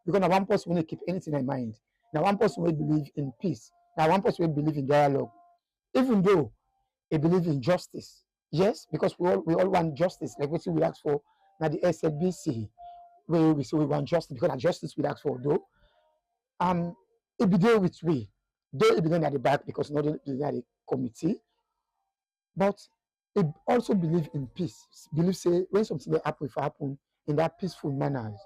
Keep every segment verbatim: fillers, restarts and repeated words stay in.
because na one person wey no keep anything na im mind. Na one person wey believe in peace. Na one person wey believe in dialogue. Even though e believe in justice, yes, because we all, we all want justice, like wetin we ask for na the S L B C, wey we say we want justice, because na justice we ask for, though. Um, e be dey with we, though e be dey na the back because e no dey na the committee, but e also believe in peace, believe say when something dey happen, e for happen in that peaceful manners.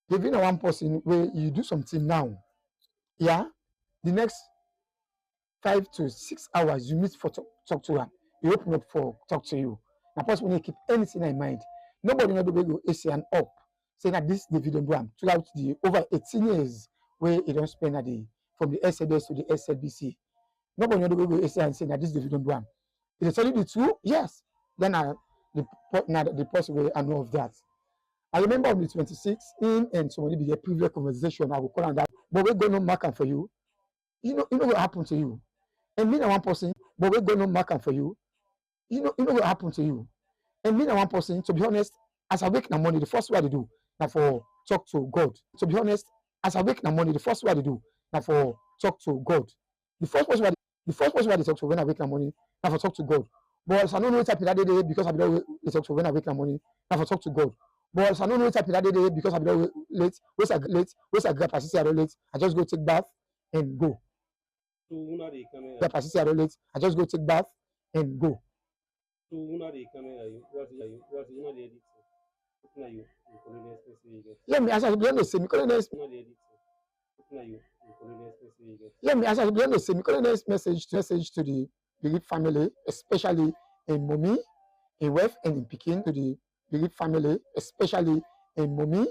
David na one person wey you do something now, yeah, the next five to six hours you meet for talk, talk to am, e open up for talk to you. Na person wey no keep anything na im mind. Nobody no dey wey go esi am up say na this David don do am throughout the over eighteen years wey e don spend at the, from the S L B S to the S L B C. Nobody no dey wey go esi am say na this David don do am. If dem tell you the truth, yes, then na the po-, na the person wey I know of that. I remember on the twenty-six, him and somebody be get previous conversation, I go call am that, but wey God no mark am for you, you know, e no go happen to you. And me na one person, but wey God no mark am for you, you know, e no go happen to you. And me na one person, to be honest, as I wake na morning, the first thing I dey do na for talk to God. To be honest, as I wake na morning, the first thing I dey do na for talk to God. The first person wey I dey, the first person wey I dey talk to when I wake na morning na for talk to God. But as I no know wetin happen that day, day because I be don dey talk to when I wake na morning na for talk to God. But as I no know wetin happen that day, day because I be don late, wey I late, wey I grab as I don late, I just go take bath and go. So una dey come here. Grab as I don late, I just go take bath and go. So una dey come here, you, what you, what you, una dey edit. Wetin na you, you go next person you get. Yeah, me as I be on the same, you go next. Una dey edit. Wetin na you, you go next person you get. Yeah, me as I be on the same, you go next message, message to the bereaved family, especially in mommy, in wife and in pikin, to the bereaved family, especially in mommy,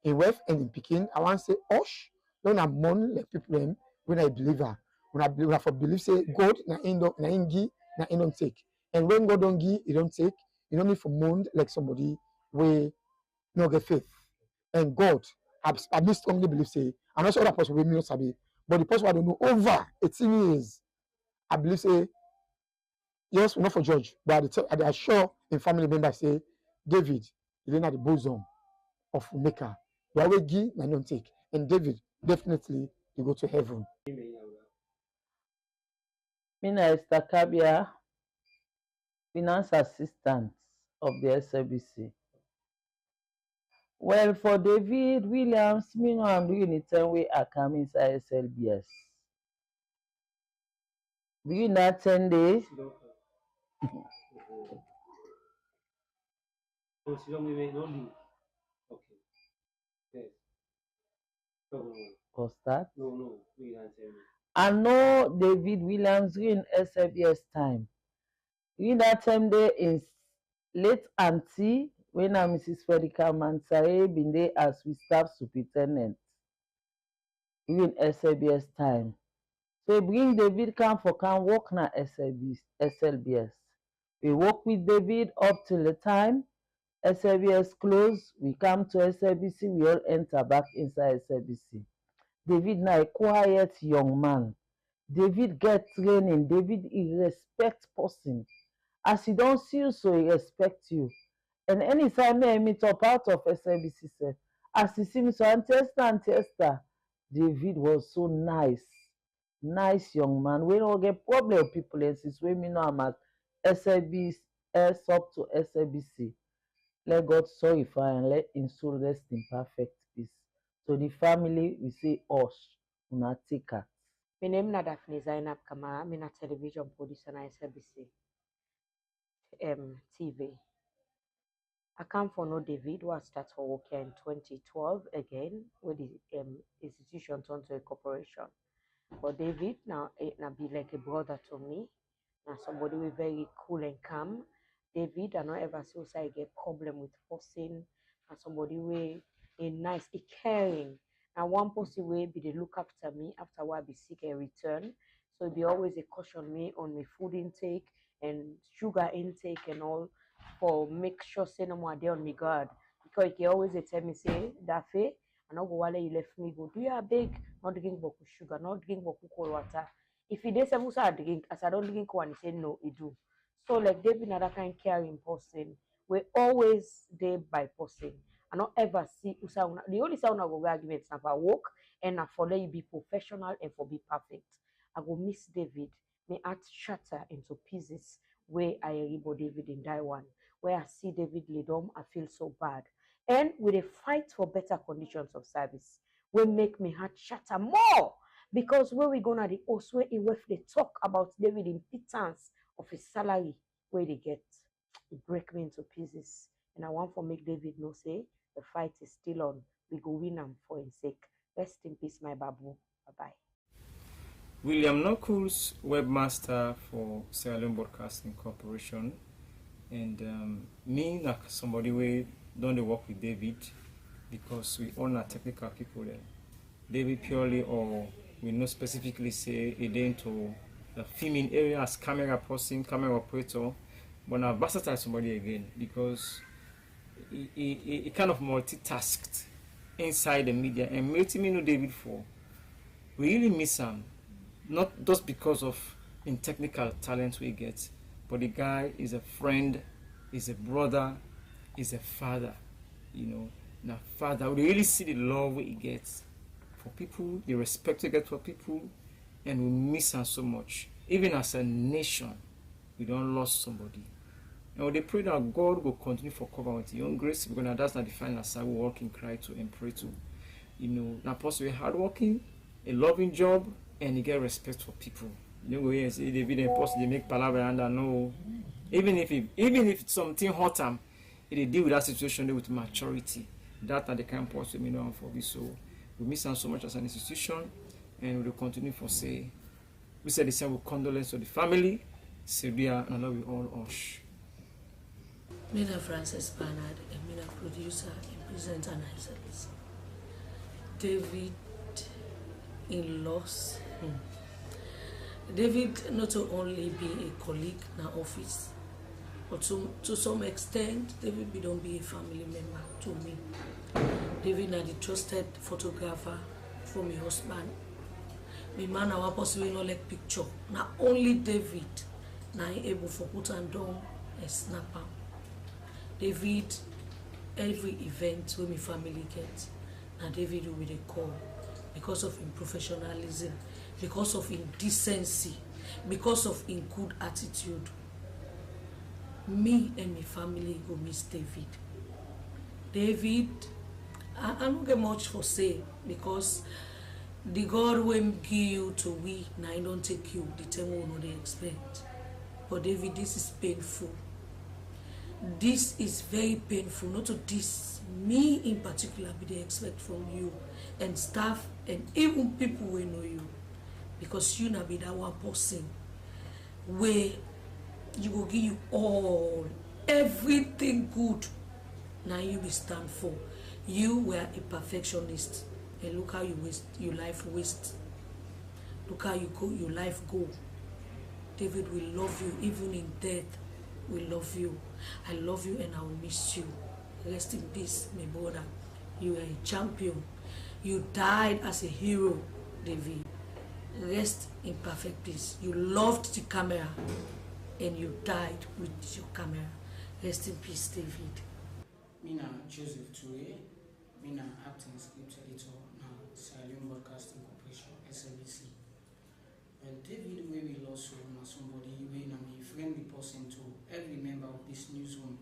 in wife and in pikin. I wan say, osh, no na mourn like people dem wey na believer. Una be-, una for believe say God na im don, na im give, na im don take. And when God don give, e don take, e no need for mourn like somebody wey no get faith. And God, I, I be strongly believe say, and also other person wey me no sabi, but the person wey I don know over eighteen years, I believe say, yes, we no for judge, but I dey tell, I dey assure im family member say David, e dey na the bosom of Maker. The one wey give na im don take, and David definitely dey go to heaven. Mi na Esther Kabia, finance assistant of the S L B C. Well, for David Williams, mi know am during the time wey I come inside S L B S. During that ten days, for start, I know David Williams during S L B S time. During that time there in late auntie, wey na Missus Frederica Mansaye, bin dey as we staff superintendent during S L B S time. So e bring David come for come work na S L B, S L B S. We work with David up till the time S L B S close, we come to S L B C, we all enter back inside S L B C. David na a quiet young man. David get training. David, e respect person. As e don see you so, e respect you. And anytime me and meet up out of S L B C sef, as e see me so, Auntie Esther, Auntie Esther, David was so nice. Nice young man wey no get problem with people, and since wey me know am as S L B S up to S L B C, let God sorry for am and let im soul rest in perfect peace. To the family, we say, osh, una take heart. Mi name na Daphne Zainab Kamara, mi na television producer na S L B C, um, T V. I come for know David, wey I start for work here in twenty twelve again, wey the, um, institution turn to a corporation. But David na, eh, na be like a brother to me. Na somebody wey very cool and calm. David, I no ever see say e get problem with person. Na somebody wey e nice, e caring. Na one person wey be dey look after me after wey I be sick and return. So e be always dey caution me on my food intake and sugar intake and all, for make sure say no more I dey on my guard. Because e dey always dey tell me say, "Dafe, I no go wale you left me go. Do you abeg, no drink boku sugar, no drink boku cold water." If e dey seven, so I drink. As I don drink one, e say, "No, e do." So, like, David na that kind caring person wey always dey by person. I no ever see usa una. The only side una go get argument na for work, and na for let you be professional and for be perfect. I go miss David. My heart shatter into pieces. Wey I Eribo David in die one. Wey I see David Lidom, I feel so bad. And we dey fight for better conditions of service. Wey make me heart shatter more because wey we go na the host wey e wife dey talk about David in pittance of his salary wey dey get. E break me into pieces. And I want for make David know say the fight is still on. We go win am for him sake. Rest in peace, my babu. Bye bye. William Knuckles, webmaster for Sierra Leone Broadcasting Corporation, and um, me na somebody wey don dey work with David because we all na technical people. Dem. David purely or we know specifically say e dey into the filming area as camera person, camera operator, but na versatile somebody again because e e e- e kind of multitasked inside the media, and wetin me know David for, we really miss am, not just because of im technical talent we get, but the guy is a friend, is a brother, is a father. You know, na father. We really see the love we he gets for people, the respect we get for people, and we miss am so much. Even as a nation, we don lost somebody. And we dey pray that God go continue for cover with your own grace because na that's not the final side we work in cry to and pray to. You know, na person wey hardworking, a loving job, and he get respect for people. You no go hear say David and person dey make palava and I know. Even if he, even if something hurt am, he dey deal with that situation dey with maturity. That na the kind person we know am for be so. We miss am so much as an institution, and we dey continue for say we say the same with condolence to the family, Serbia, and I love you all. Osh. Mi na Frances Bernard, and mi na producer and presenter na Isalisa. David in loss. Hmm. David not only be a colleague na office, but to, to some extent, David bin don be a family member to me. David na the trusted photographer for my husband. My man na one person wey no like picture. Na only David na him able for put am down and snap am. David, every event wey my family get, na David we dey call because of him professionalism, because of him decency, because of him good attitude. Me and my family go miss David. David, I, I no get much for say because the God wey give you to we na him don take you the time wey we no dey expect. But David, this is painful. This is very painful. Not to this, me in particular, be the expect from you and staff and even people wey know you, because you na be that one person wey you go give you all everything good na you be stand for. You were a perfectionist, and look how you waste your life waste. Look how you go your life go. David, we love you. Even in death, we love you. I love you and I will miss you. Rest in peace, my brother. You are a champion. You died as a hero, David. Rest in perfect peace. You loved the camera and you died with your camera. Rest in peace, David. Mi na Joseph Ture, mi na acting script editor na Sierra Leone Broadcasting Corporation, S L B C. Well, David wey we lost so na somebody wey na mi friendly person to every member of this newsroom.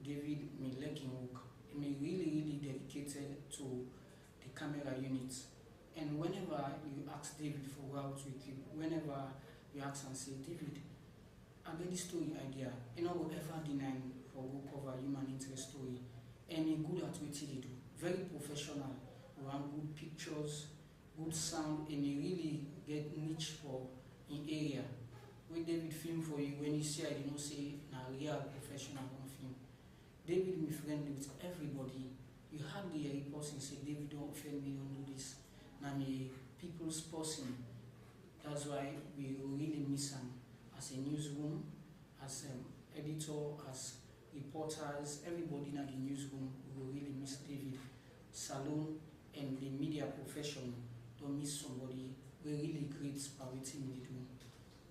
David mi like im work, mi really really dedicated to the camera unit, and whenever you ask David for go out with you, whenever you ask am say, David, I get this story idea, e no go ever deny me for go cover human interest story, and e good at wetin e dey do, very professional, run good pictures, good sound, and e really get niche for im area. Wey David film for you, when you see am, you know say na real professional don film. David mi friendly with everybody. You hardly hear a person say David don offend me, don do this. Na mi people's person. That's why we go really miss am as a newsroom, as um, editor, as reporters, everybody na the newsroom. We go really miss David. Salon and the media profession don miss somebody wey really great for wetin we dey do.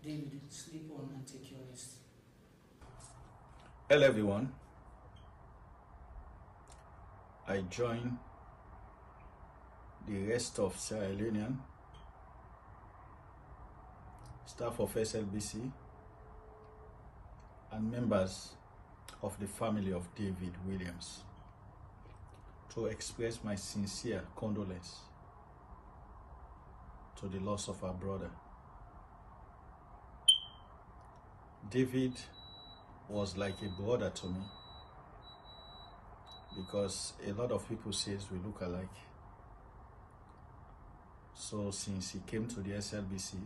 David, sleep on and take your rest. Hello everyone. I join the rest of Sierra Leonean staff of S L B C and members of the family of David Williams to express my sincere condolence to the loss of our brother. David was like a brother to me because a lot of people says we look alike. So since he came to the S L B C,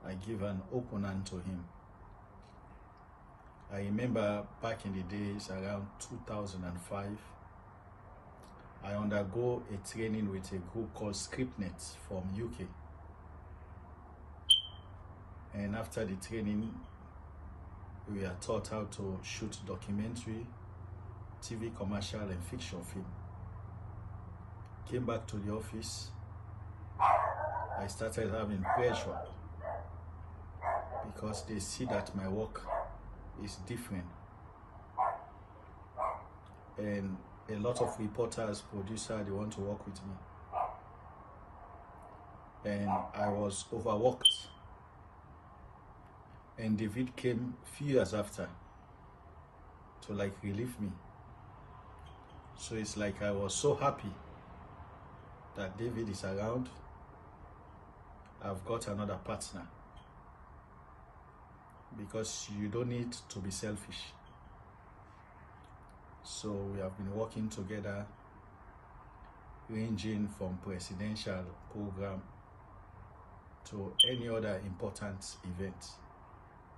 I give an open hand to him. I remember back in the days around two thousand and five, I undergo a training with a group called Scriptnet from U K. And after the training, we are taught how to shoot documentary, T V commercial, and fiction film. Came back to the office, I started having pressure because they see that my work is different. And a lot of reporters, producer, they want to work with me. And I was overworked. And David came few years after to, like, relieve me. So it's like I was so happy that David is around. I've got another partner because you don't need to be selfish. So we have been working together, ranging from presidential program to any other important event.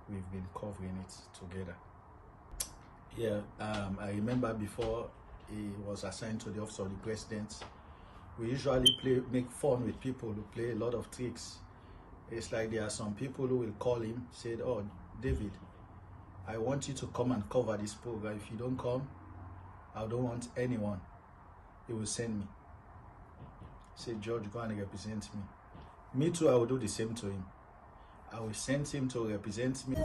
We've been covering it together. Yeah, um, I remember before he was assigned to the office of the president, we usually play, make fun with people, who play a lot of tricks. It's like there are some people who will call him, said, "Oh, David, I want you to come and cover this program. If you don't come, I don't want anyone." He will send me. Say, "George, go and represent me." Me too, I will do the same to him. I will send him to represent me.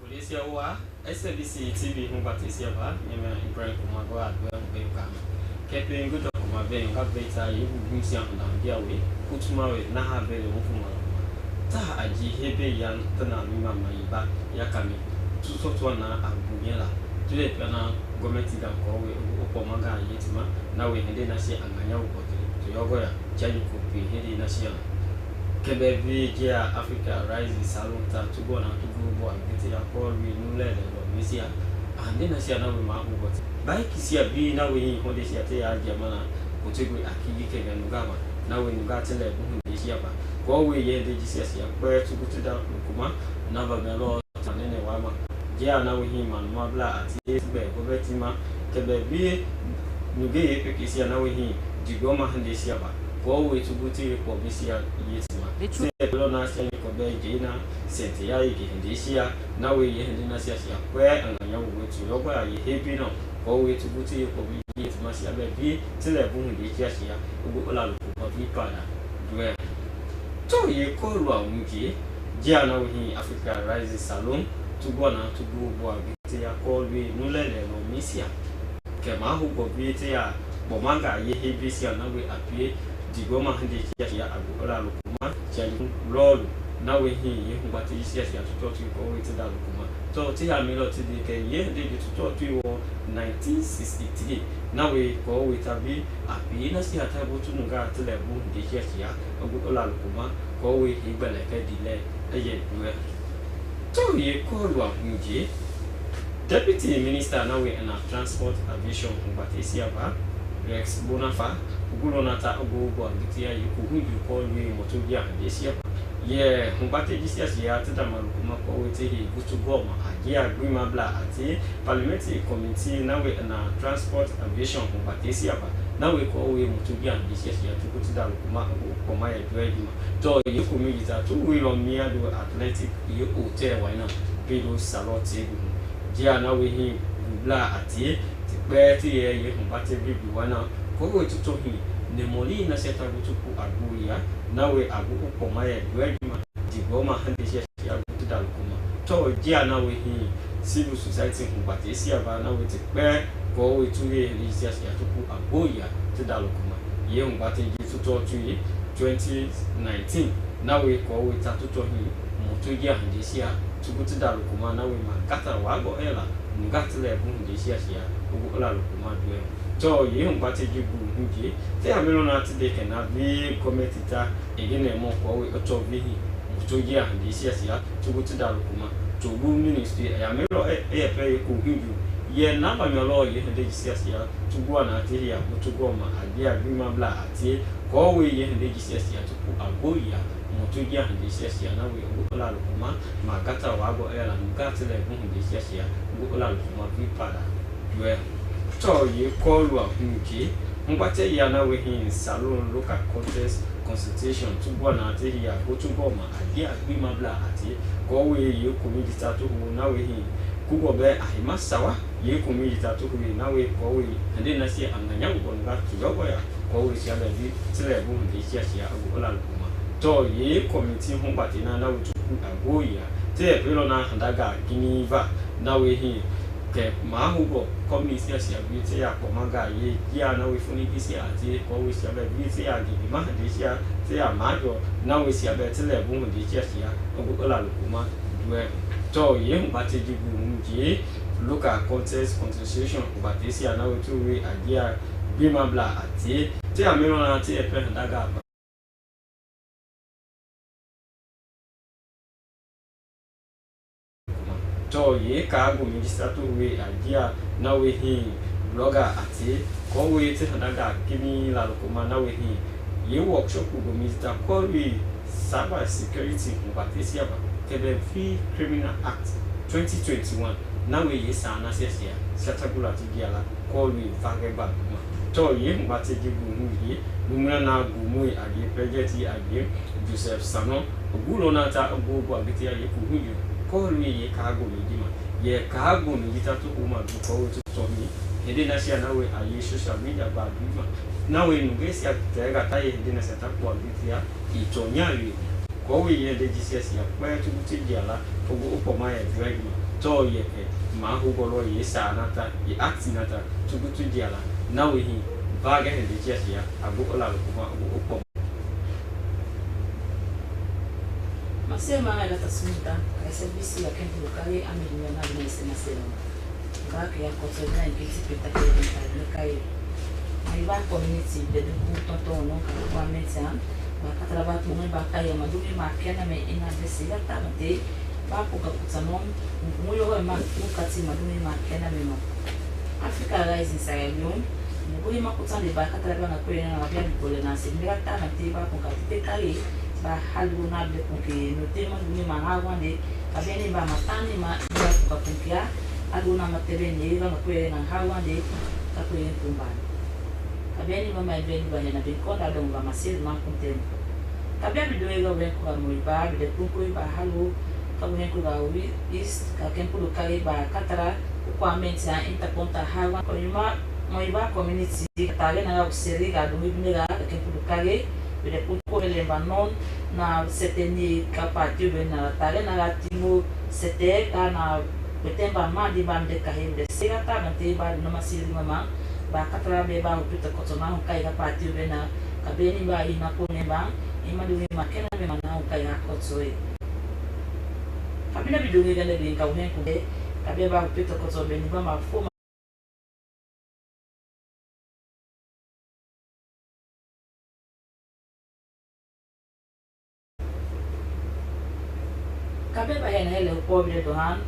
Welesia wa, S L B C T V hun bate sia ba, nyɛmɛ Ibrahim Kuma go adwɛ un bɛ yuka. Kɛpe ngo jɔ kuma bɛ yuka bɛ ta ye bu bum sia na bia we, kutuma we na ha bɛ le wo kuma. Ta aji he bɛ ya tana mi mama yi ba, ya kami. Tu so tu na abu yɛ la. Tu le pia na gɔmɛti ga ko we o pɔ ma ga ye tima, na we hende na se anganya u bote. To yɔ go ya. Cɛnji ko pe hedi na sia. Kɛbɛ vi jia Africa Rising Salon ta tugo na tugo bɔ a gete ya Paul wi nu lɛ lɛ lɔ mi sia. A de na sia na wi ma ku bɔt. Bai ki sia bi na wi hin hɔn de sia te ya jama na kote gwe a kigi kɛbɛ nuga ma. Na wi nuga te lɛ bu hun de sia ba. Kɔ wi yɛ de ji sia sia kpɛ tugu te da kuma na ba mɛ lɔ. Tane nɛ wa ma. Jɛ a na wi hin ma numa bla a ti e ti bɛ ko bɛ ti ma kɛ bɛ bi nu ge ye pe ke sia na wi hin di gɔ ma hande sia ba. Ko we tu bu ti ko bi sia ye ti ma. Se ko lo na sia ni ko bɛ jɛ na sɛnte ya yi ke hende sia, na we ye hende na sia sia kwɛ, anga nya wo we tu yɔ kwɛ a ye hebi nɔ, kɔ we tu buti ye kɔ bi ye ti ma sia bɛ bi, ti lɛ bu hende sia sia, ugu ola lu kɔ bi pada, duɛ. To ye kɔ lu a wunje, jia na we hin Africa Rising Salon, tu gɔ na tu gɔ bɔ a bi te ya kɔ lu e nu lɛ lɛ nɔ mi sia. Kɛ ma hu gɔ bi te ya, bɔ ma ga ye hebi sia na we a pie, Digoma hende sia sia agu ola lukuma sia lɔlu, na we hin ye hungba te sia sia tutɔ tu kɔ we te da lukuma. Tɔ te ya mi lɔ te de kɛ ye hende je tutɔ tu wɔ nineteen sixty-three, na we kɔ we ta bi api na sia ta bo tu nuga te lɛ bu hende sia sia agu ola lukuma kɔ we he gbɛlɛ kɛ di lɛ ɛyɛ duɛ. Tɔ ye kɔ lu a hungje. Deputy Minister na we na Transport Aviation Ngbatesia ba, Rex Bonafa, gulo na ta ogo ogo agiti ya yuku hu yu kɔ lu e moto gi a de sia ba. Ye Ngbatesia sia ti da malu kuma kɔ we te he gutu gɔma a gi a gbi ma bla a te Parliamentary Committee na we na Transport Aviation Ngbatesia ba, na we kɔ we moto gi a de sia sia ti gutu da lu kuma ogo kɔma ya dwɛ gi ma. Tɔ ye kumi gita tu we lɔ mi a do Atlantic ye hotel wa na Pedro Salon table. Dia na we hin gubla a tie, ti kpɛ ti yɛ ye hun ba te bi bi wa na, kɔ we tutɔ hin, ne mɔli na sɛta go tuku agbo ya, na we agbo ukpɔ ma yɛ dwɛ bi ma, di bɔ ma hande sia sia go ti da lukuma. Tɔ dia na we hin civil society hun ba te sia ba na we ti kpɛ, kɔ we tu ye hande sia sia tuku agbo ya ti da lukuma. Ye hun ba te gi tutɔ tu ye twenty nineteen. Na we kɔ we ta tutɔ hin, mɔto gi a hande sia, tugu ti da lukuma na we ma gata wa gɔ ɛla, nuga ti lɛ bu hande sia sia, ugu ola lukuma du ɛ. Tɔ ye hun ba te gi bu hun je, te a mi lɔ na ti de kɛ na vi gɔmɛnti ta, ege nɛ mɔ kɔ we ɔtɔ vi hin, mɔto gi a hande sia sia, tugu ti da lukuma, tugu ministri, a mi lɔ ɛ, ɛ pɛ ye ku hin ju, yɛ na ba mi lɔ ye hande sia sia, tugu a na te ya, bu tugu ma, a gi a gbi ma bla a te, kɔ we ye hande sia sia, Ku ago ya, mɔto gi a hande sia sia na we ogo ola lukuma, ma gata wa ago ɛla nu gati lɛ gu hande sia sia, ogo ola lukuma vi pada. Duɛ. Tɔ ye kɔlu a hun je, ngbatɛ ya na we hin Salon Local Contest Consultation, tu bɔ na te ya go tu bɔ ma a gi a gbi ma bla a te, kɔ we ye kumi dita tu hu na we hin, ku bɔ bɛ a hima sawa, Ye kumi yita tuku ye na we kɔ we, hande na si anganya ubɔnga tu yɔbɔ ya, kɔ we si abɛ bi, ti lɛ bu hande sia sia agu ola lukuma. Tɔ ye kɔmiti hun bati na na we tuku agu ya, te ye pelo na handa ga kini va, na we hin, kɛ ma hu bɔ, kɔmi sia sia bi, te ya kɔma ga ye, ya na we funi gi sia te, kɔ we si abɛ bi, te ya gi bi ma hande sia, te ya ma jɔ, na we si abɛ ti lɛ bu hande sia sia, agu ola lukuma, duɛ. Tɔ ye hun bati di bu hun je, Local Contest Consultation, ngbatɛ sia na we tu we a gi a gbi ma bla a te, te a mi lɔ na te ɛ pɛ handa ga ba. Tɔ ye ka agu mi disa tu we a gi a na we hin blɔga a te, kɔ we te handa ga kini la lukuma na we hin. Ye wɔkshɔp go mi dita kɔl we Cyber Security ngbatɛ sia ba, kɛ bɛ vi Criminal Act twenty twenty-one, na we ye sa na sia sia, sia tagula ti gi ala, kɔl we vagɛ ba ma. Tɔ ye ngbatɛ gi gu hu ye, lumuna na gu mu ye a gi pɛjɛti a gi Joseph Sanon, ogu lɔ na ta ogu ogu a gi ti a ye ku hu ye, kɔl we ye ka agu mi gi ma. Ye ka agu mi gi ta tu uma du kɔ we tu tɔ mi, hede na sia na we a ye social media ba du ma. Na we nu ge sia tɛ ga ta ye hede na sia ta ku a gi ti a, I tɔ nya wi, kɔ wi yɛn de Jisɛs ya, kpɛ tugutu diala, ogo okpɔma yɛ drɛg ma, tɔ yɛ pɛ, ma hogɔlɔ ye sa na ta, ye akti na ta, tugutu diala, na wi hin, bagɛ hɛn de Jisɛs ya, ago ola lo kuma, ogo okpɔma. Masema na data sumuta, ka ese bisi ya kɛnti lo kari ami dunya na dina ese masema. Gak ya kɔtɔ na igiti peta kɛ den ka ne ka ye. Ma iba community bɛ du ku tɔntɔn no ka ku amɛnti an. Ba katara ba kpɔmɛ ba ka ye ma du mi ma kɛ na mɛ ina bɛ si ga ta mɛ te. Ba ku ga kuta no. Mu yo ma ku kati ma du mi ma kɛ na mɛ no. Africa Rising Sierra Leone. Mu go ma kuta de ba katara ba na ku ye na bia bi kole na se mi ga ta mɛ te ba ku ga te ka ye. Ba halu na bɛ ku ke no te ma du mi ma ha wan de. Ka bɛni ba ma tani ma iba ku ka ku kia. Alu na ma tɛbɛn ye, iba ma kwere na hawan de, ka kwere kumban. Ka bɛni ma ma bɛni ba na bin kɔnda dɔn ba ma sel ma kun tɛm. Kabia bin du ega wen kura Moiba bin de kunkun ba halo, ka wen kura wi East, ka ken kudu kari ba katara, ukwa menti an inta konta hawa, Moiba, Moiba community, ka tare na ga useri ga dumi bin de ga, ka ken kudu kari, bin de kunkun lemba non, na sete ni ka pati wen na tare na ga timo sete, ka na Wetin ba ma di ba mi de kahe de sega ta ban te ba di nɔma sili mama ba katara be ba hopito kɔtɔ na hon kai ga pati be na ka be ni ba i na ko ne ba i ma di ma kena be ma na hon kai ga kɔtɔ e. Ka bi na bi do ngi gane be ka wen ku be ka be ba hopito kɔtɔ be ni ba ma fo Kabe ba hɛn hɛlɛ upɔ bi de dohan,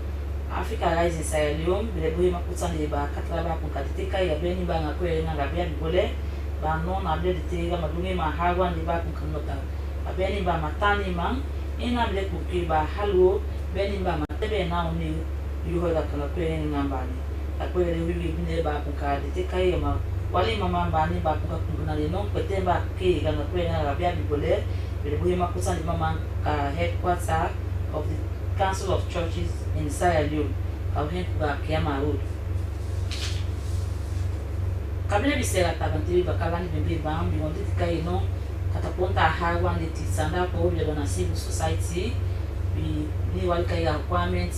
Afrika Rising Sierra Leone bi de buhe makutan de ba katla ba kun ka de teka ya beni ba nga kwere nga ga bia bi bole, ba non a bia de te ga madunge ma hagwan de ba kun ka nota. Ba beni ba matani man, ina bi de kun ke ba halwo, beni ba matebe na uni yuho ga kanga kwere nga bani. Ka kwere de wiwi bine ba kun ka de teka ya ma, wali mama bani ba kun ka kun na de non kwete ba ke ga nga kwere nga ga bia bi bole, Bele buhe makusan di mama ka headquarter of the Council of Churches in Sierra Leone, ka hen kuga Kiama Road. Kabine bi sera tabante bi bakala ni bembe bam bi wonde di kaye no kataponta harwan de ti sanda ko bi leba na civil society bi ni wali kaye requirement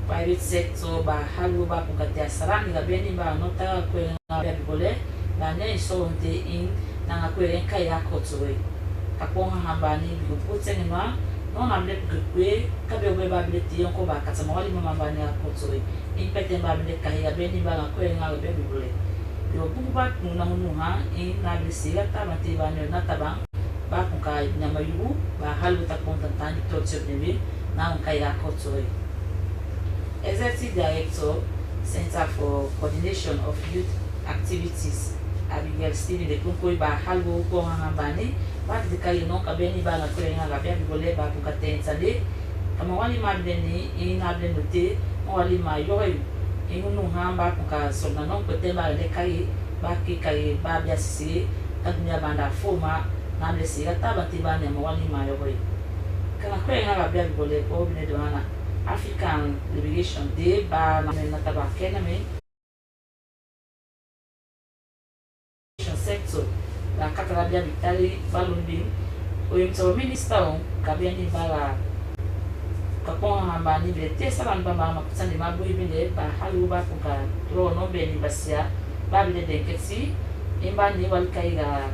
private sector ba halu ba kuga dia sarani ga beni ba nota ko ya bi bole ba ne so wonde in Nanga kwere kai ya kotwe. Kapon ha bani bi go puteng nwa, non a ble kwe, kabe we ba ble ti yon ko ba katama wali mama bani ya kotwe. In pete ba ble kai ya beni ba nga kwere nga be bi ble. Yo buku ba kun na hunu ha, in na ble si ya taba ti ba ne na taba, ba kun ka nyama yubu, ba halu ta pon tan tan di totse bebe, na un kai ya kotwe. Executive Director, Center for Coordination of Youth Activities, Abigail Stephen de kunkoi ba halbo ko hanga bani, ba di kali non ka beni ba na kore nga ga bia bibole ba kuka ten tande. Kama wali ma beni in na beni note, ma wali ma yoi, in unu han ba kuka sona non ko ten ba de kali, ba ki kali ba bia sisi, ka dunia banda foma, na blesi ga taba ti ba ne ma wali ma yoi. Kana kore nga ga bia bibole ko bine do ana. African Liberation Day ba na men na taba kena men. Sector la katara bia bi tali balon bin. Oyem tɔrɔ minista o kabia ni bara kapɔn hamba ni bile te saban bamba ma kutan di ma bui bile ba halu ba kuka tɔrɔ no bɛ ni basia ba bile den kɛti. Imba ni wali kai ga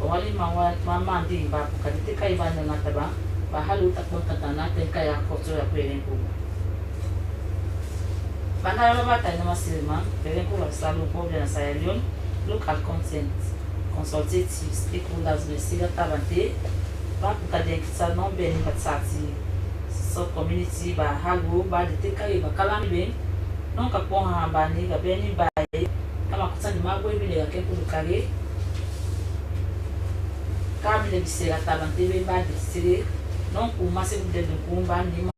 wali ma wa ma ma di ba kuka di te kai ba ni na taba ba halu ta kɔn kata na ten kai a kɔtɔ ya kwere ko. Banda ya ba ta ni ma sirma bele ko ba salu ko bia na Sierra Leone local content consultative stakeholders bɛ sira tabante ba kuka den kisa non bɛ ni ba tati. So community ba halu ba di te kai ba kala ni bɛ non ka pon ha ba ni ga bɛ ni ba ye kama kuta ni ma bwe bi le ga ke kudu kare. Ka bi le bi sera tabante be ba di sere non ku mase bi de dun ku ba ni ma.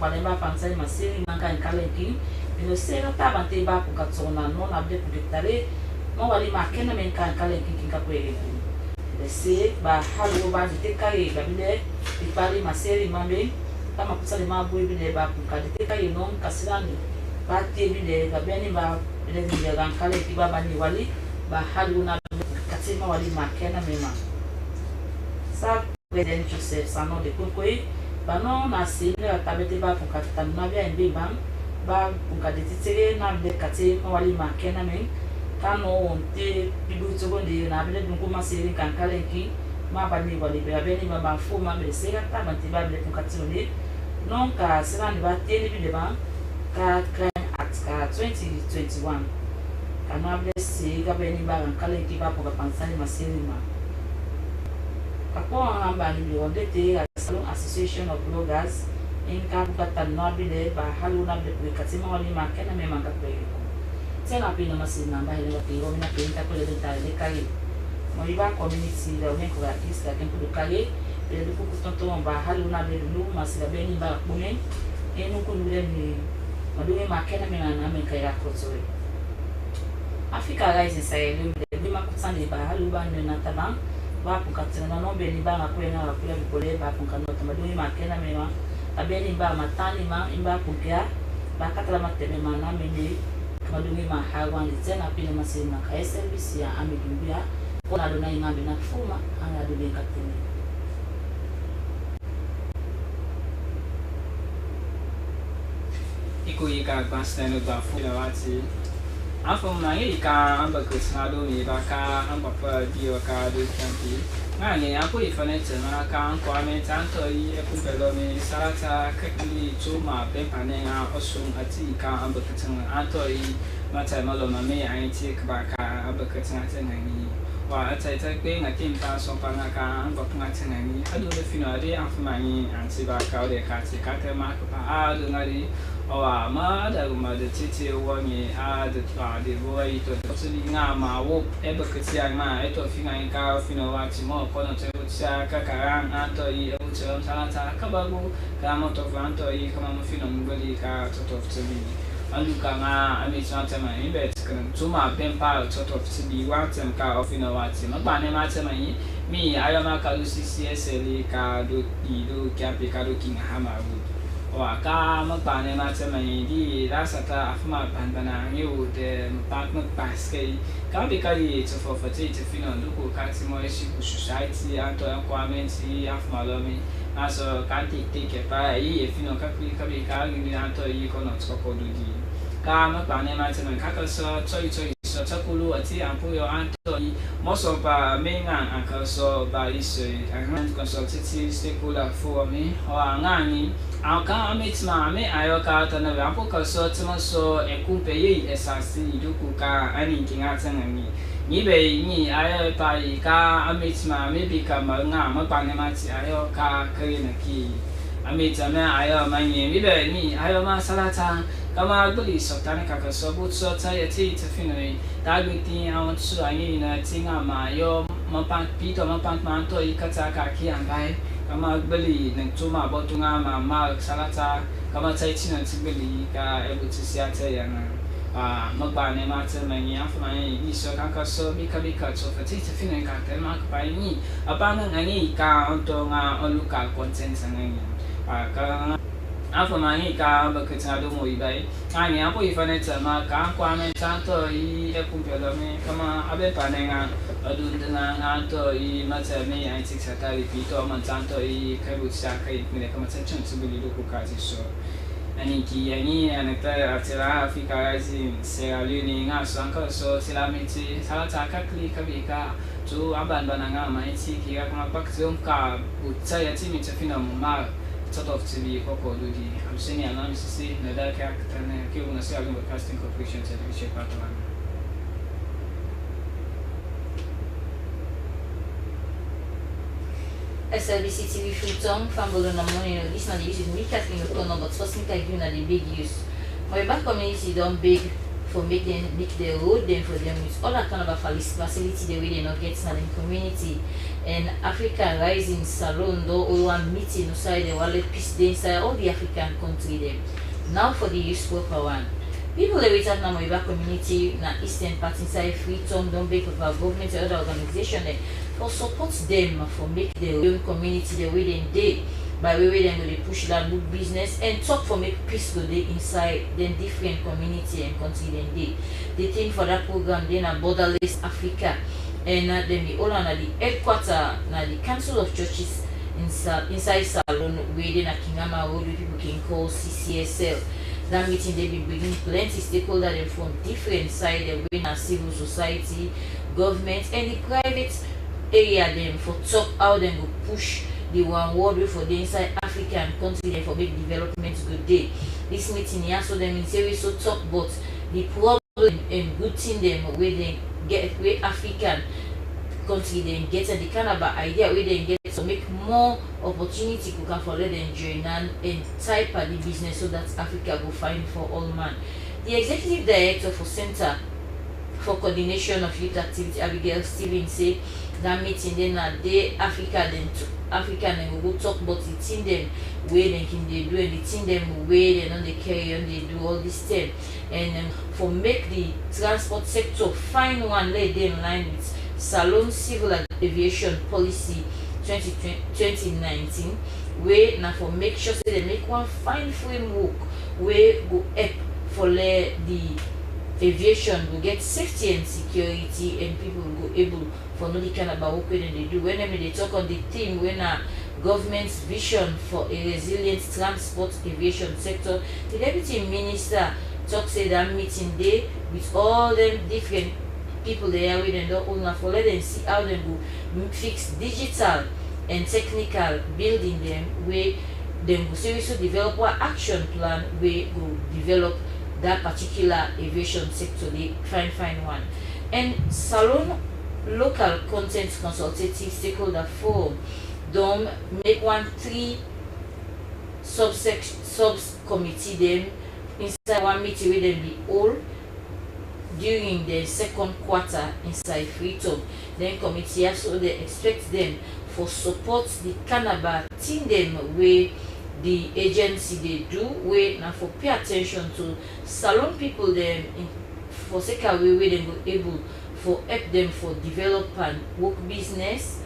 Kwale ba pansa ma seri man kan kale ki. Bino sera tabante ba ku ka tsona non a be ku de tare. Mo wali ma kena men kan kale ki ki ka kwere ku. Be se ba halu ba di te kare ba bi le di pali ma seri ma be. Kama kusa di ma bwe bi le ba ku ka di te kare non ka sirani. Ba te bi le ga beni ba bi le di le ran kale ki ba ba ni wali ba halu na be kati ma wali ma kena men ma. Sa President Joseph Sanon de Kokwe, ba nɔ na se ne la tabete ba kun ka tata nuna bia en be ban, ba kun ka de titere na bile kate ma wali ma kena men, ka nɔ won te bibu togo de na bile dun kuma se rin kan kalen ki, ma ba ni wali bia beni ba ba fo ma bile se ga ta ban te ba bile kun ka tiro de, non ka sera ni ba te ni bile ban, ka crime act ka twenty twenty-one. Ka nɔ bile se ga beni ba kan kalen ki ba kun ka pan sani ma se rin ma. Ka pɔ an ba ni bile wande te Salon Association of Bloggers, in ka buka tan nɔ bile ba halu na bile kwe kati ma wali ma kena me manga kwe. Tena pe na masi na ba hele ke ro mina pe ta kole ta le kage. Mo iba community da wen ko artist da ken kudu kage, bile du kuku tonto ba halu na bile du masi da beni ba kume. Enu kunu bile ni ma du me ma kena me na me kaya kotsore. Africa Rising Sierra Leone bile Sani ba halu ba nyo na taban, ba kun ka tena no be ni ba nga kwe nga kwe bi pole ba kun ka no tama do ma kena me ma. Abeni ba ma tani ma imba kun kia, ba katala ma tebe ma na me ni, ma do ma ha wan di tena pine ma se ma ka S L B C ya ami dumbia, ko na do na ima bi na fuma, anga do be ka tene. Iko ika gbansnɛ no gba fu na wati. Afɔ ma ye ika amba kretna do mi ba ka amba pa di o ka do kampi. Nga ni apo ifane tena ka anko ame tanto i eku pelo mi salata kekli tu ma pe panenga osum ati ika amba kretna anto i mata malo mami ain ti kba ka amba kretna tena ni. Wa ata ita kpe nga tim pa so pa nga ka amba kretna tena ni. Adu le fino ade afuma ni anti ba ka ode ka ti ka te ma pa adu nga di. Ɔwa ma ada guma de titi wɔnyi a de twa de bɔ yi tɔ de tɔtɔ di nga ma wo ɛbɛ kiti a ma ɛtɔ fi nga yi ka fi nɔ wa ti mɔ kɔnɔ tɔ ɛbɛ ti a ka kara an tɔ yi ɛbɛ ti ɔm tala ta ka ba go ka mɔ tɔ fo an tɔ yi ka ma mɔ fi nɔ mu gbɛli ka tɔ tɔ ti bi. An du ka nga a mi ti ma tɛmɛ yi bɛ ti kɛnɛ tu ma bɛn pa tɔ tɔ ti bi wa tɛm ka ɔ fi nɔ wa ti ma gba nɛ ma tɛmɛ yi mi ayɔ ma ka lu si si ɛsɛ li ka do yi do kɛ a pe ka do king a ha ma wu. Wa ka mɔ kpa nɛ ma tɛmɛ yi di la sata a fuma ban bana nge wo dɛ mɔ pa mɔ kpa skɛ yi. Ka bi ka yi to fɔ fɔ te te fino do ko ka ti mɔ esi ku society an tɔ ɛn kwamɛnti a fuma lɔ mi. A sɔ ka te te kɛ pa yi e fino ka kuli ka bi ka ri ni an tɔ yi kɔ nɔ tɔ kɔ do di. Ka mɔ kpa nɛ ma tɛmɛ ka ka sɔ tɔ yi tɔ yi sɔ tɔ kulu a ti an pu yɔ an tɔ yi. Mɔ sɔ pa mɛ nga an ka sɔ ba yi sɔ yi an consultative stakeholder fo mi. Ɔ a nga ni. An ka a mɛ tima a mɛ a yɔ ka ta na bɛ an po ka sɔ tima sɔ ɛ kumpɛ ye ɛ sa si du ku ka a ni ki nga ta na mi. Ni bɛ ni a yɔ pa yi ka a mɛ tima a mɛ bi ka ma nga ma pa ne ma ti a yɔ ka kre na ki. A mɛ ta mɛ a yɔ ma ni mi bɛ ni a yɔ ma salata ka ma gbili sɔ ta ne ka ka sɔ but sɔ ta yɛ ti ti fi no yi. Tagbe tin a want so a ni na ti nga ma yɔ ma pan pito ma pan ma to i ka ta ka ki an bai. Kama gbeli neng tuma bɔ tunga ma mal salata kama tai tina ti gbeli ka ebu ti sia te yana. A ma ba ne ma te ma nyi afu ma nyi ni so kan ka so bika bika to fa ti ti fina ka te ma ka pa nyi. A ba nga nyi ka on to nga on luka content nga nyi. A ka afu ma nyi ka ba ka ta do mo i bai. Ani apo i fane tama ka kwa me tanto i e kumpelo me kama abe panenga adundana anto i matami ai sik satari pito man tanto i kai but saka i mine kama sa chun sibili do ku kazi so. Ani ki ani anata atira Africa Rising Sierra Leone nga so anka so sila miti salata kakli kabika tu aban bananga maiti ki kama pak zom ka but sa ya timi tafina mo mar. Sort of ti bi kɔkɔ do di. Am seni anam sisi na da ka tane ke una se alin broadcasting corporation television patron. S L B C T V full tongue, fan bolo na morning of this na the use with me Kathleen Okono, but first make I give una the big use. Moiba community don beg for make dem make the road dem for dem with all that kind of a falis- facility dem wey dem no get na dem community. And Africa Rising Salon don hold one meeting inside the Wale Peace Day inside all the African country dem. Now for the use proper one. People dem wey tap na Moiba community na eastern part inside Freetown don beg for our government and other organization dem for support dem for make the own community dem wey dem dey. By way wey dem go dey push that good business and talk for make peace go dey inside dem different community and country dem dey. The theme for that program dey na borderless Africa, and na dem bin hold am na the headquarter na the Council of Churches in Sa- inside Salon wey dey na Kingama Road wey people can call C C S L. That meeting dey bin bring plenty stakeholder dem from different side dem wey na civil society, government and the private area dem for talk how dem go push the one world wey for dey inside Africa and country dem for make development go dey. This meeting ya so dem bin say we so talk but the problem and good thing dem wey dem get wey African country dem get and the kind of idea wey dem get to make more opportunity go come for let dem join hand and tie padi business so that Africa go fine for all man. The executive director for Center for Coordination of Youth Activity, Abigail Stevens, say Dat meeting de na de Africa dem, Africa dem go go talk about di thing dem wey dem kin dey do and di thing dem wey dem don dey carry on dey do all this time. And um, for make di transport sector find one lay dey in line with Salon Civil Aviation Policy twenty twenty, twenty nineteen, wey na for make sure say dem make one fine framework wey go help for let di aviation go get safety and security, and people go able for know the kind of work wey dem dey do. When dem dey talk on the theme wey na government vision for a resilient transport aviation sector, the deputy minister talk say that meeting dey with all dem different people dem wey dem don own na for let dem see how dem go m- fix digital and technical building dem wey dem go seriously develop one action plan wey go develop that particular aviation sector, the fine fine one. And Salon Local Content Consultative Stakeholder Forum don make one three subsec subcommittee dem inside one meeting wey dem bin hold during the second quarter inside Freetown. Then committee also dey expect dem for support the carnival thing dem wey the agency dey do, wey na for pay attention to salon people dem in for sake of way wey dem go able for help dem for develop and work business,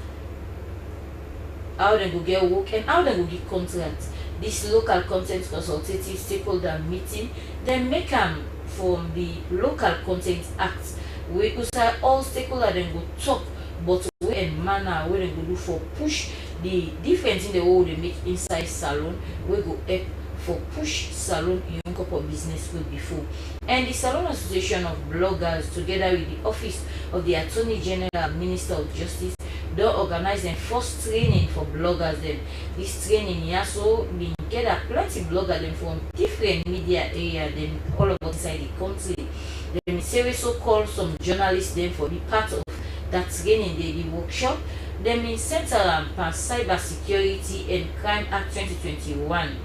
how dem go get work and how dem go get contract. This local content consultative stakeholder meeting, dem make am from the Local Content Act, wey inside all stakeholder dem go talk, but way and manner wey dem go do for push the different thing dem wey we dey make inside salon, wey go help for push salon young couple business go before. And the Salon Association of Bloggers, together with the Office of the Attorney General, Minister of Justice, don organize dem first training for bloggers dem. This training yaso bin gather plenty blogger dem from different media area dem all about inside the country. Dem bin seriously call some journalists dem for be part of that training dey the workshop. Dem bin center am pan Cyber Security and Crime Act twenty twenty-one,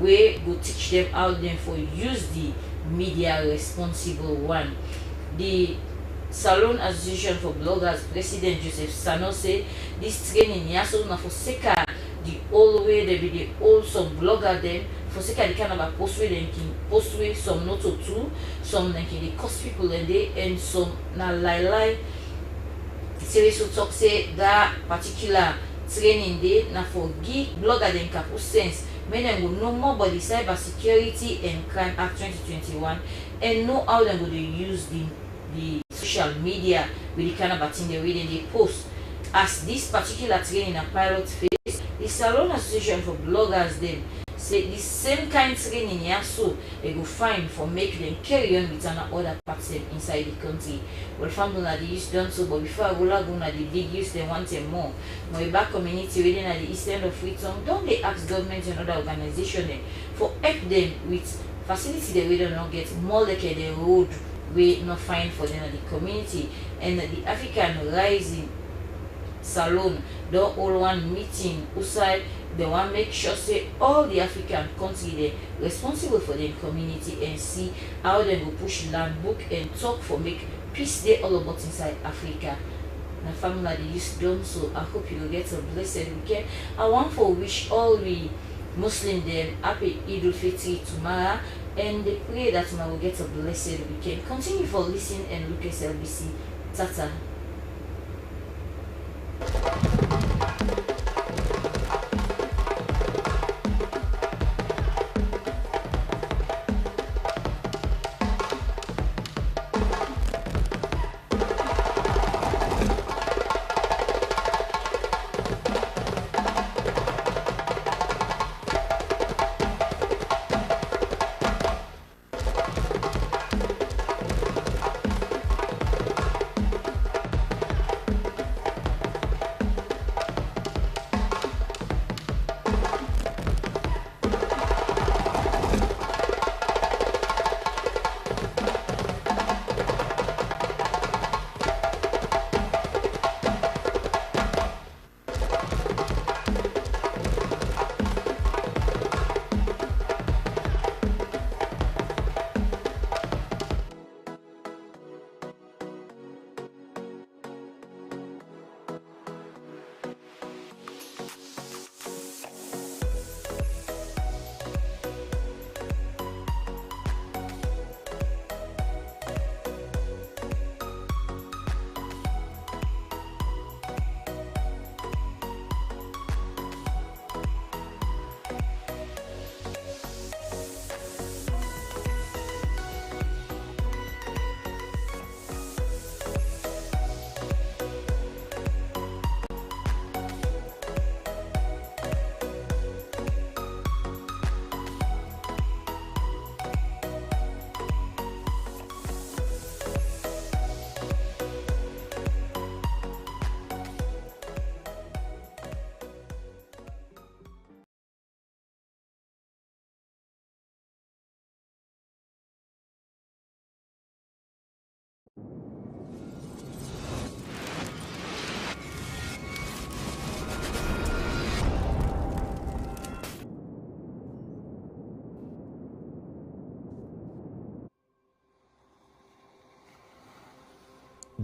wey go teach dem how dem for use the media responsible one. The Salon Association for Bloggers President Joseph Sano say this training yaso na for sake of the old way dem bin dey hold some blogger dem for sake of the kind of post wey dem kin post wey some no to two, some dem kin dey curse people dem dey, and some na lie lie. Serious talk say that particular training dey na for give blogger dem kapu sense, make dem go know more about the Cyber Security and Crime Act twenty twenty-one and know how dem go dey use the the social media with the kind of thing dem wey dem dey post. As this particular training na pilot phase, the Salon Association for Bloggers dem say the same kind training yaso e go fine for make dem carry on with ana other parts dem inside the country. Well, family na the use don so, but before I go lag una the big use dem want dem more. Moiba community wey dey na the east end of Freetown don dey ask government and other organization dem for help dem with facility dem wey dem no get, more like the road wey no fine for dem na the community, and the African Rising Salon don hold one meeting usai dem wan make sure say all the African country dem responsible for dem community and see how dem go push land book and talk for make peace dey all about inside Africa. Na family dey use don so. I hope you go get a blessed weekend. I wan for wish all we Muslim dem happy Eid al-Fitr tomorrow and dey pray that una go get a blessed weekend. Continue for listen and look S L B C. Tata.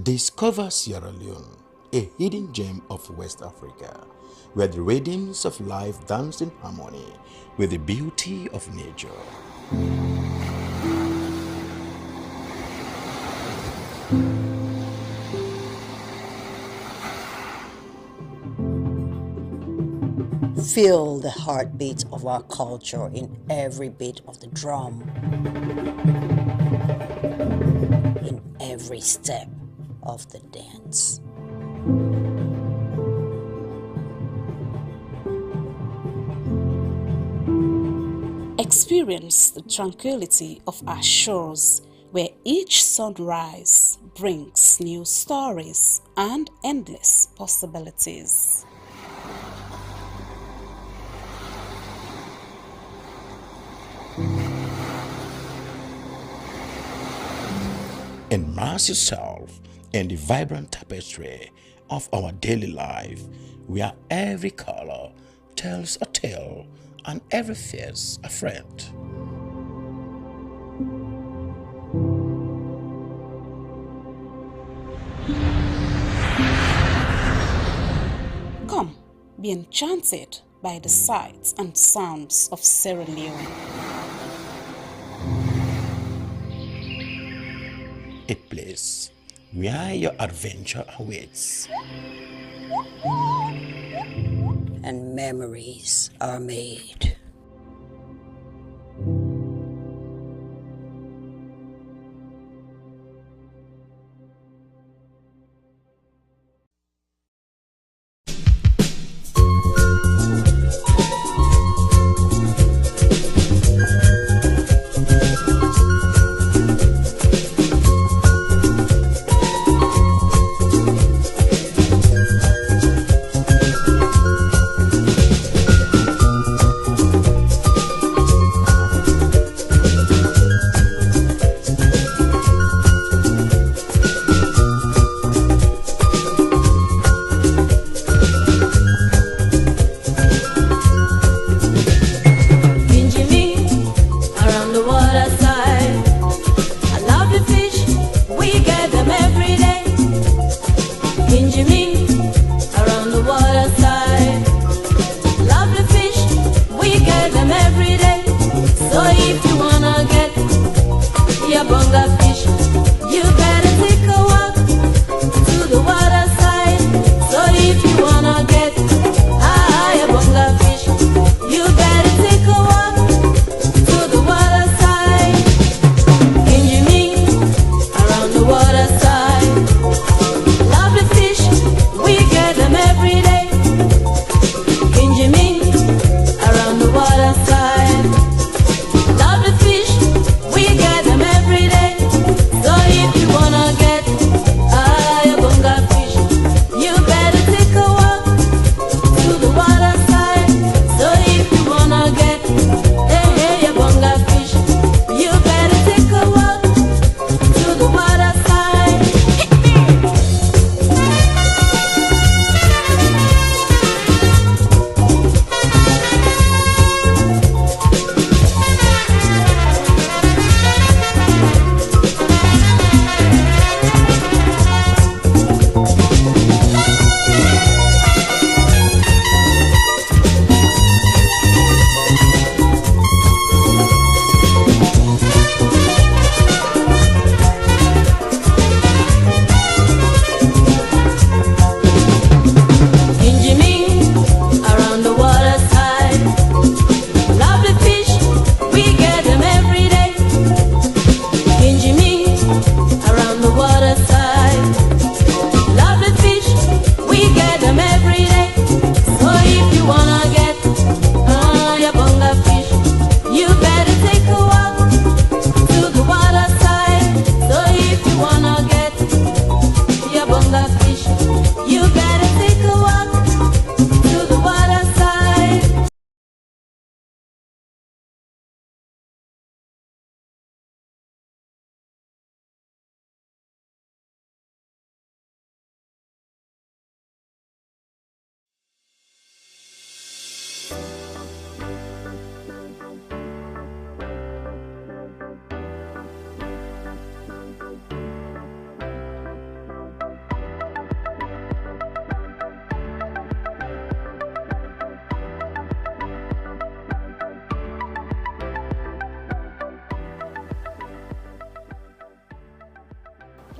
Discover Sierra Leone, a hidden gem of West Africa, where the rhythms of life dance in harmony with the beauty of nature. Feel the heartbeat of our culture in every beat of the drum, in every step of the dance. Experience the tranquility of our shores, where each sunrise brings new stories and endless possibilities. Immerse yourself in the vibrant tapestry of our daily life, where every color tells a tale and every face a friend. Come, be enchanted by the sights and sounds of Sierra Leone. A place where your adventure awaits. And memories are made.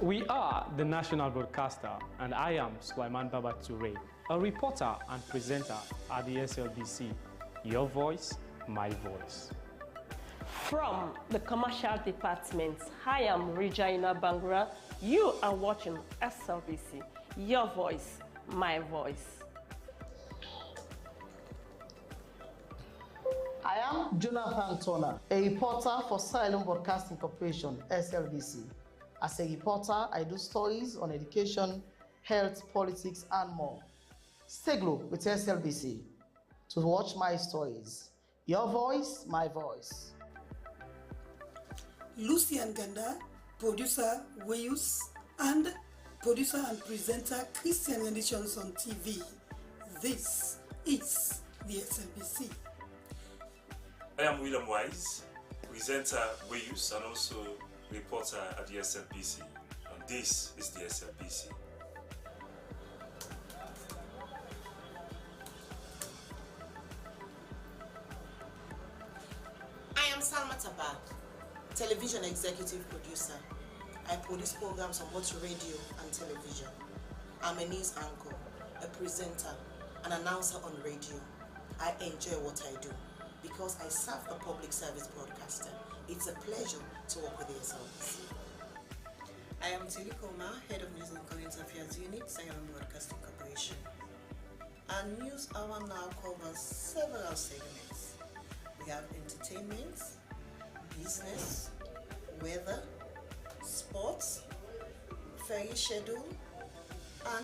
We are the national broadcaster, and I am Sulaiman Baba Ture, a reporter and presenter at the S L B C. Your voice, my voice. From the commercial department, I am Regina Bangura. You are watching S L B C, your voice, my voice. I am Jonathan Tona, a reporter for Sierra Leone Broadcasting Corporation, S L B C. As a reporter, I do stories on education, health, politics, and more. Stay glued with S L B C to watch my stories. Your voice, my voice. Lucian Ganda, producer Weyus, and producer and presenter Christian Renditions on T V. This is the S L B C. I am William Wise, presenter Weyus and also reporter at the S L B C. And this is the S L B C. I am Salma Taba, television executive producer. I produce programs on both radio and television. I'm a news anchor, a presenter, an announcer on radio. I enjoy what I do because I serve a public service broadcaster. It's a pleasure to work with the S L B C. I am Tilly Koma, head of News and Current Affairs Unit, Sierra Leone Broadcasting Corporation. Our news hour now covers several segments. We have entertainment, business, weather, sports, ferry schedule,